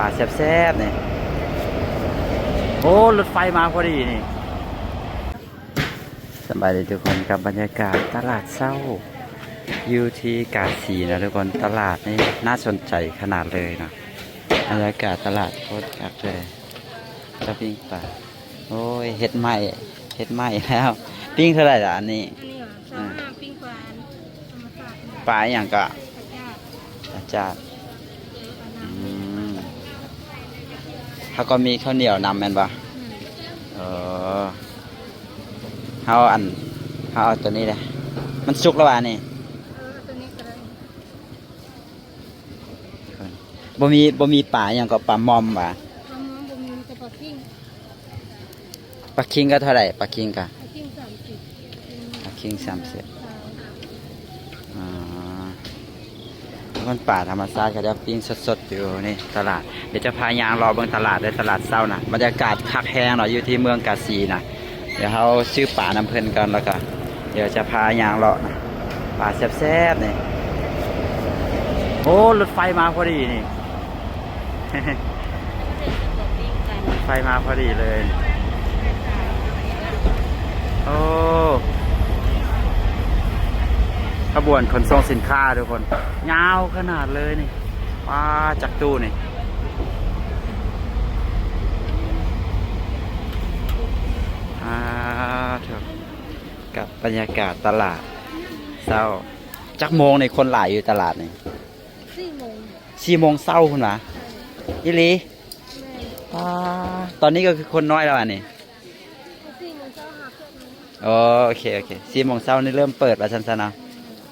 ປາແຊບໆ ນີ້. ໂອ້ ລົດໄຟມາພໍດີນີ້. ສະບາຍດີທຸກຄົນ ກັບບັນຍາກາດຕະຫຼາດເຊົ້າຢູ່ທີ່ກາສີນະທຸກຄົນ. ຕະຫຼາດນີ້ໜ້າສົນໃຈຂະໜາດເລີຍເນາະ. ບັນຍາກາດຕະຫຼາດໂຄດຄັກເລີຍ. ເຈົ້າປີ້ງປາ. ໂອ້ຍ ເຮັດໄໝ້ ເຮັດໄໝ້ແລ້ວ. ປີ້ງເທົ່າໃດລະອັນນີ້? ອັນນີ້ຫວາ? ຊາວຫ້າ. ອ່າ ປີ້ງປາທຳມະຊາດ. ປາອີ່ຫຍັງເກາະ? ປາຈາດ. ປາຈາດ. ອືມ ເຮົາກໍມີເຂົ້າໜຽວນຳແມ່ນບໍ່? ອືມ. ເອີ ເຮົາອັນ ເຮົາເອົາຕົວນີ້ເດ້. ມັນສຸກແລ້ວຫວາອັນນີ້? ເອີ ເອົາຕົວນີ້ກໍໄດ້. ບໍ່ມີ ບໍ່ມີປາຫຍັງເກາະ? ປາມອມຫວາ? ປາມອມບໍ່ມີ ມີແຕ່ປາຄິງ. ປາຄິງກໍເທົ່າໃດ? ປາຄິງກໍ ປາຄິງສາມສິບ. ປາຄິງສາມສິບ. ອືມ. ອໍ ມັນປາທຳມະຊາດ ເຂົາເຈົ້າປີ້ງສົດໆ ຢູ່ນີ້ຕະຫຼາດ. ດຽວຈະພາຍ່າງເລາະເບິ່ງຕະຫຼາດເດີ ຕະຫຼາດເຊົ້ານະ. ບັນຍາກາດຄັກແຮງເນາະ ຢູ່ທີ່ເມືອງກາສີນະ. ດຽວເຮົາຊື້ປານຳເພິ່ນກ່ອນ ແລ້ວກໍດຽວຈະພາຍ່າງເລາະນະ. ປາແຊບໆ ນີ້. ໂອ້ ລົດໄຟມາພໍດີນີ້. ໄຟມາພໍດີເລີຍ. ໂອ້ ຂະບວນຂົນສົ່ງສິນຄ້າທຸກຄົນ ຍາວຂະໜາດເລີຍນີ້. ປາ ຈັກຕູ້ນີ້. ອາ ເຖິງກັບບັນຍາກາດຕະຫຼາດເຊົ້າ. ຈັກໂມງນີ້ ຄົນຫຼາຍຢູ່ຕະຫຼາດນີ້? ສີ່ໂມງ. ສີ່ໂມງເຊົ້າພຸ້ນຫວາ? ອີ່ຫຼີ? ແມ່ນ. ປາ ຕອນນີ້ກໍຄືຄົນນ້ອຍແລ້ວຫວານີ້? ສີ່ໂມງເຊົ້າຫາເກີດ. ອໍ ໂອເຄ ໂອເຄ ສີ່ໂມງເຊົ້ານີ້ເລີ່ມເປີດວ່າຊັ້ນຊະເນາະ.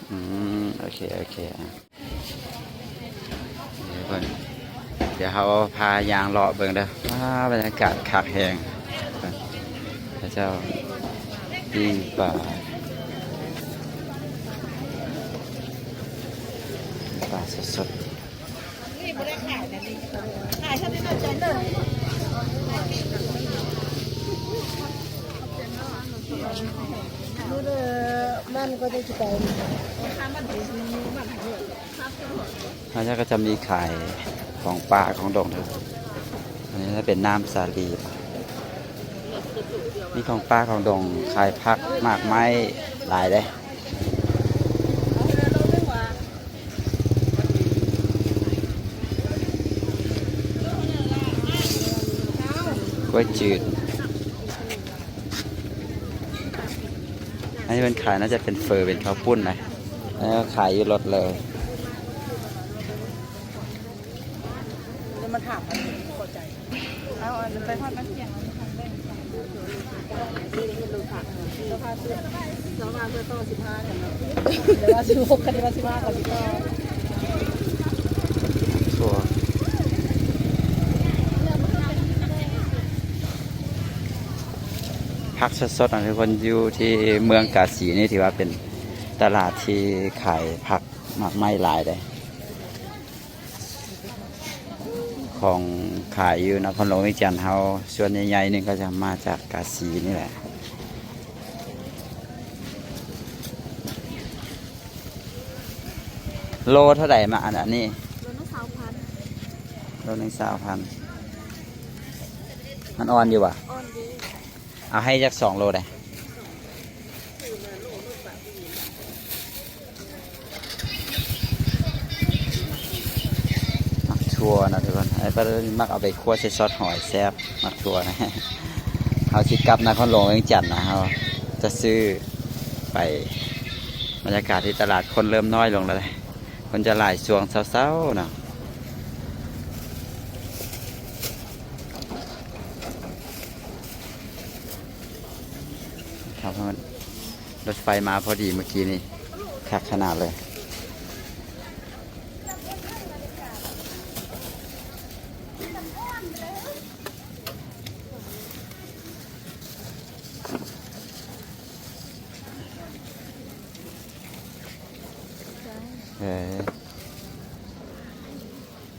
ອືມ ໂອເຄ ໂອເຄ. ອາ ດຽວເພິ່ນ ດຽວເຮົາພາຍ່າງເລາະເບິ່ງເດີ. ວ້າ ບັນຍາກາດຄັກແຮງ. ເຂົາເຈົ້າປີ້ງປາ ປາສົດໆ. ເຂົາເຈົ້າກໍຈະມີຂາຍຂອງປ່າຂອງດົງເດີ. ອັນນີ້ຈະເປັນນ້ຳສາລີ ມີຂອງປ່າຂອງດົງ ຂາຍຜັກໝາກໄມ້ຫຼາຍເດ້. ກ້ວຍຈືດ. ອັນນີ້ເພິ່ນຂາຍໜ້າຈະເປັນເຝີ ເປັນເຂົ້າປຸ້ນນະ. ເອີ ຂາຍຢູ່ລົດເລີຍ. ເອົາ ອັນໄປຮອດບ້ານກຽງ ເຮົາມີທາງແບ່ງກັນ. ເຈົ້າພາບເສື້ອ ເຈົ້າພາບເສື້ອຕໍ່ສິບຫ້າກັນເນາະ. ເດີວ່າສິບຫົກ ຄັນເດີວ່າສິບຫ້າກໍສິບຫົກ. ຖົ່ວ ຜັກສົດໆ ນະທຸກຄົນ. ຢູ່ທີ່ເມືອງກາສີນີ້ ຖືວ່າເປັນຕະຫຼາດທີ່ຂາຍຜັກໝາກໄມ້ຫຼາຍເດ້. ຂອງຂາຍຢູ່ນະຄອນຫຼວງວຽງຈັນເຮົາ ສ່ວນໃຫຍ່ໆ ໜຶ່ງກໍຈະມາຈາກກາສີນີ້ແຫຼະ. ໂລເທົ່າໃດ? ມາ ອັນ ອັນນີ້ ໂລໜຶ່ງຊາວພັນ. ໂລໜຶ່ງຊາວພັນ. ມັນອ່ອນຢູ່ຫວາ? ອ່ອນຢູ່. ເອົາໃຫ້ຈັກສອງໂລໄດ໋. ໝາກຖົ່ວນະທຸກຄົນ. ອ້າຍປາດມັກເອົາໄປຂົ້ວໃສ່ຊອດຫອຍ ແຊບ ໝາກຖົ່ວນະ. ເຮົາຊິກັບນະຄອນຫຼວງວຽງຈັນນະ ເຮົາຈະຊື້ໄປ. ບັນຍາກາດທີ່ຕະຫຼາດຄົນເລີ່ມນ້ອຍລົງແລ້ວເດ້. ເພິ່ນຈະຫຼາຍຊ່ວງເຊົ້າໆ ເນາະ. ຄັບ ລົດໄຟມາພໍດີເມື່ອກີ້ນີ້ ຄັກຂະໜາດເລີຍ. ເອີ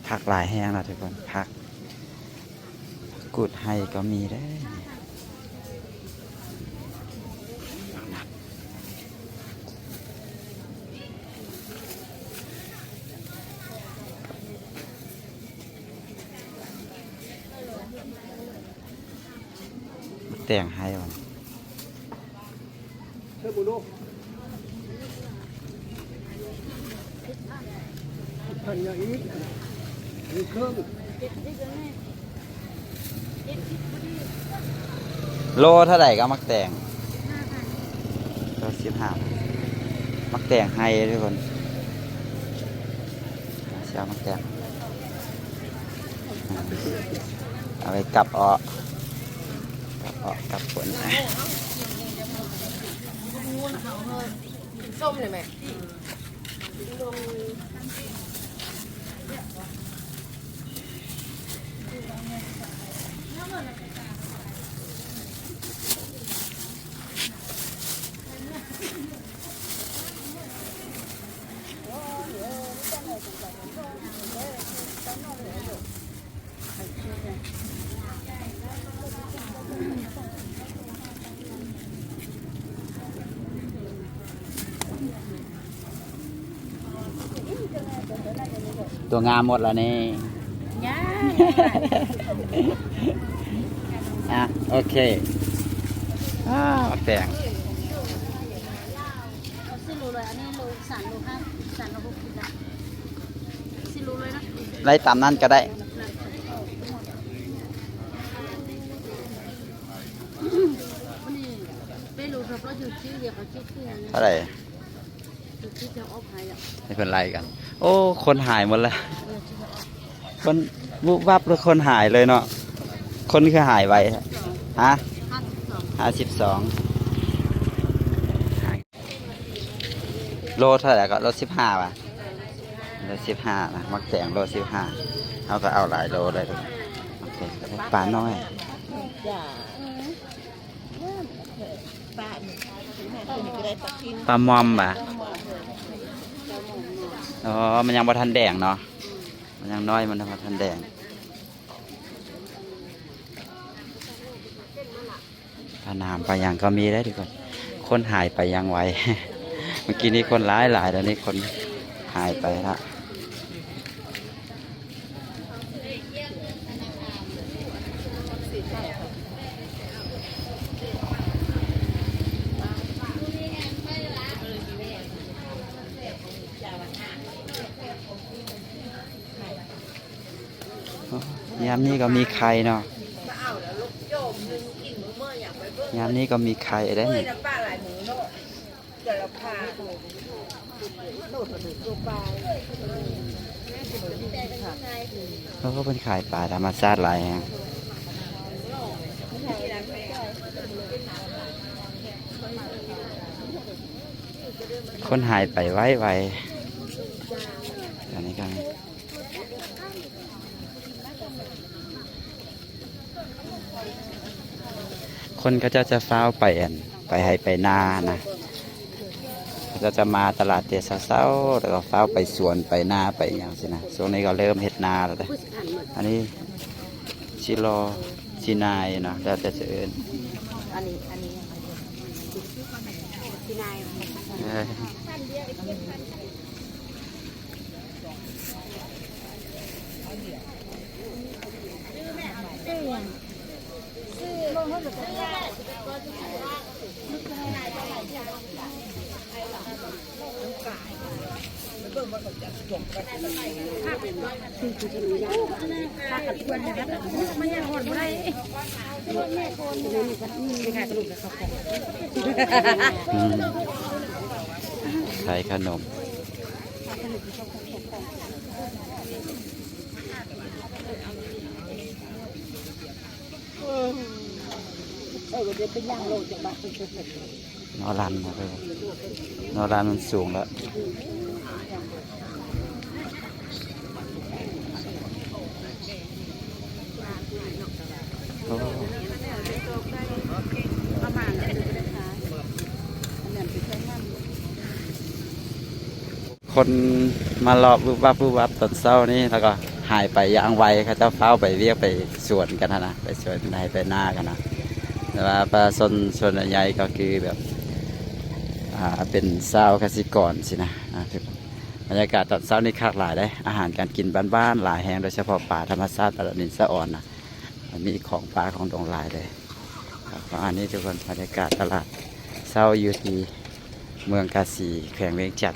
ຜັກຫຼາຍແຮງນະທຸກຄົນ. ຜັກ ຜັກກູດໄຮ່ກໍມີເດ້. ຜັກ ແຕງໄຮ່ວະ ໂລເທົ່າໃດກໍໝາກແຕງ? ໂລສິບຫ້າ ໝາກແຕງໄຮ່ທຸກຄົນ. ຊິເອົາໝາກແຕງ ເອົາໄປກັບເອາະ ກັບເອາະກັບຝົນ. ສົ້ມເລີຍແມ່. ຕົວງາມໝົດລະນີ້. ຍັງ ອ່ະ ໂອເຄ ອ້າວ ແຕງ ເອົາສີ່ໂລເລີຍ ອັນນີ້ໂລສາມໂລຫ້າ ສາມໂລຫົກສິບລະ ສີ່ໂລເລີຍນະ ໄລ່ຕາມນັ້ນກໍໄດ້. ເທົ່າໃດ? ໃຫ້ເພິ່ນໄລ່ກັນ. ໂອ້ ຄົນຫາຍໝົດແລ້ວ ຄົນວຸບວັບ ແລ້ວຄົນຫາຍເລີຍເນາະ. ຄົນຄືຫາຍໄວແທ້? ຮະ? ຫ້າສິບສອງ ໂລເທົ່າໃດກໍ? ໂລສິບຫ້າຫວາ? ໂລສິບຫ້ານະ ໝາກແຕງໂລສິບຫ້າ. ເຮົາກໍເອົາຫຼາຍໂລເລີຍ. ໂອເຄ ປານ້ອຍ. ປາມ່ອມຫວາ? ອໍ ມັນຍັງບໍ່ທັນແດງເນາະ ມັນຍັງນ້ອຍ ມັນຍັງບໍ່ທັນແດງ. ປາໜາມປາຫຍັງກໍມີເດ້ທຸກຄົນ. ຄົນຫາຍໄປຢ່າງໄວ. ເມື່ອກີ້ນີ້ຄົນຫຼາຍໆ ດຽວນີ້ຄົນຫາຍໄປລະ. ຍາມນີ້ກໍມີໄຂ່ເນາະ ຍາມນີ້ກໍມີໄຂ່ເດ້ນີ້. ໂອ້ ເພິ່ນຂາຍປາທຳມະຊາດຫຼາຍແຮງ. ຄົນຫາຍໄປໄວໆ ອັນນີ້ກໍ ຄົນເຂົາເຈົ້າຈະຟ້າວໄປ ອັນ ໄປໄຮ່ໄປນານະ ເຂົາເຈົ້າຈະມາຕະຫຼາດແຕ່ເຊົ້າໆ ແລ້ວກໍຟ້າວໄປສວນໄປນາໄປຫຍັງຊີ້ນະ. ຊ່ວງນີ້ກໍເລີ່ມເຮັດນາແລ້ວເດ້. ອັນນີ້ຊິລໍຊິນາຍເນາະ ແລ້ວແຕ່ຊິເອີ້ນ. ອັນນີ້ ອັນນີ້ຊິນາຍ ເອີ. ອືມ ຂາຍຂະໜົມ. ເອີ ເອີ ເປັນຫຍັງໂລກຈັກບາດ ນໍລັນນະ ນໍລັນມັນສູງແລ້ວ. ໂອ້ ຄົນມາລອບວຶບວັບວຶບວັບຕອນເຊົ້ານີ້ ແລ້ວກໍຫາຍໄປຢ່າງໄວ. ເຂົາເຈົ້າຟ້າວໄປວຽກໄປສວນກັນຫັ້ນນະ ໄປສວນໄຮ່ໄປນາກັນນະ. ແຕ່ວ່າປະຊາຊົນສ່ວນໃຫຍ່ກໍຄືແບບ ອ່າ ເປັນຊາວກະສິກອນຊີ້ນະ. ອ່າ ບັນຍາກາດຕອນເຊົ້ານີ້ຄັກຫຼາຍເດ້ ອາຫານການກິນບ້ານໆຫຼາຍແຮງ ໂດຍສະເພາະປາທຳມະຊາດ ປານິນສະອອນນະ ມີຂອງປ່າຂອງດົງຫຼາຍເລີຍ. ປະມານນີ້ທຸກຄົນ ບັນຍາກາດຕະຫຼາດເຊົ້າຢູ່ທີ່ເມືອງກາສີ ແຂວງວຽງຈັນ.